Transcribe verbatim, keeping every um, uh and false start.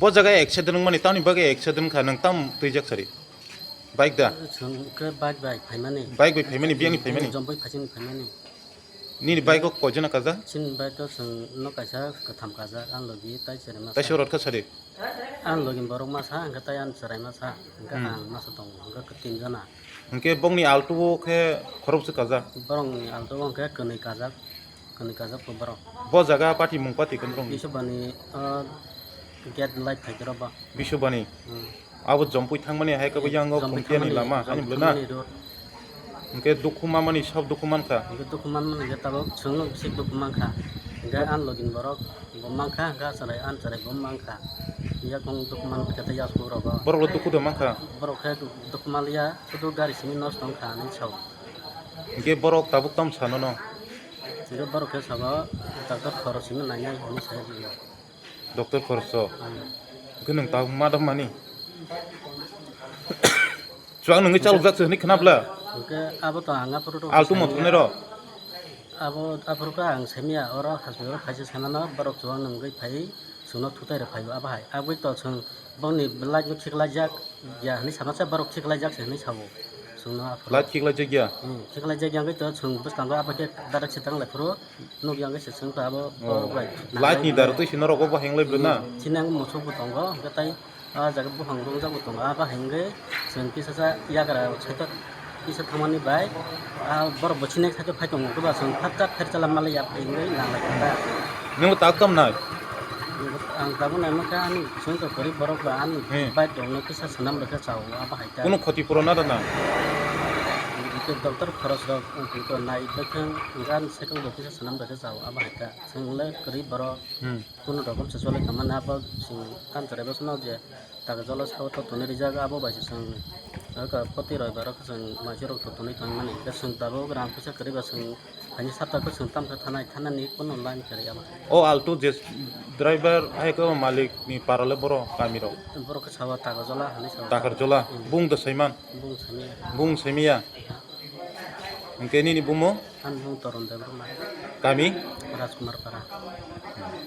O jaga accident wngmani tamni bagwi accident wngkha, nwng tam twijak sari? Bike da? Chwng khe bike bai phaimani. Bike bai phaimani, biyangni phaimani? Jomboi phaichini phaimani. Nini bike o koijona kajak? Chini bike o chwng no kaisa kwtham kajak, ang logi tai chwrai masa. Taisa rot kha sari? Ang logi borok masa, hwnkhe tai ang chwrai masa, hwnkhe Hmm. ang masa tongo, hwnkhe tin jona. Hwnkhe bongni alto o khe khoroksa kajak? Borokni alto o hwnkhe kwnwi kajak. Kwnwi kajak bo borok. Bo jaga party mung party kwnwi rong? Bisubani, ah, gate light phaikhe rw ba. Bisubani? Hmm. Abo Jompui thangmani hai khe bo yang o Jompui Khumtiani thangmani, lama, Jompui ani bwlwi na? Thangmani road. Hwnkhe dukhu mamani sob dukhu mankha? Hwnkhe dukhu manmani hwnkhe tabuk chwngno bisi dukhu mankha. Hwnkhe ani logini borok bo mankha, hwnkhe chwrai, ani chwrai bo mankha. Yakung dukhu mankha tei yasku rogo. Borok bo dukhu da mankha? Borok khe dukhu manliya, sudu gari simi nosto wngkha hinwi sao. Hwnkhe borok tabuk tamo sano no? Hwnkhe borok khe sabo doctor khorok simi nainai hinwi sai rwio. Doctor khoroksa? Hmm. Hwnkhe nwng tabuk ma da mani? Chuwak nwngwi chalokjak se hwnwi khna bwla? Hwnkhe abo to ang aphuru to Altu mo thungnai rok? Abo aphuru khe ang saimya, oro hospital o khaisa saimano borok chuwak nwngwi phai chwngno thutai rw phaio abo hai. Aboni to chwng bongni light no khiklaijak ya hwnwi sama se borok khiklaijak se hwnwi sao. Chwngno aphuru. Light khiklaijak ya? Hmm, khiklaijak ya wngwi to chwng bwskango abo khe darak se tang lai phuru nukya wngwi se chwng to abo Oh. borok bai. Light ni daro twi se norok bo hinglai bwna? Hmm, chini ang musuk bo tongo, hwnkhe tai ah jaga buphang rongjak bo tongo, abo hwnkhe chwng kisa sa yagra saitok kisa thangmani bai, ah borok bo chini saitok phai tongo, hwnkhe ba chwng phatjak pherchala malai ya phai wngwi nanglai kha ta. Nwng tak tam nai? Ang tabuk nai mankha ani chwng to gorib borok ba ani Hmm. bike rokno kisa swnam rwkhe chao, abo hai ta. Kunu khoti puron na rwna? Hwnkhe doctor khorok rok wngkhe nai bwkhwng gan cycle bo kisa swnam rwkhe chao, abo hai ta. Chwng le kwrwi borok Hmm. kunu rokom se choli tongmani abo chwng ani chwrai bwsano je taka jolo sao to tonwi rijak abo bai se chwng aka poti roi borok chwng maising rok to tonwi tongmani hwnkhe chwng tabuk rang puisa kwrwi ba chwng Ani sata ko chwng tamkha thanai, thanani kono line kwrwi abo. O Alto je driver hai ko malik ni para le boro kami rok. Borok khe sabo Takarjola hinwi sabo. Takarjola, Hmm. bung da saiman. Bung sami. Bung samiya. Hwnkhe nini bumo? Ani bung Toron Debbarma. Kami? Rajkumar Para.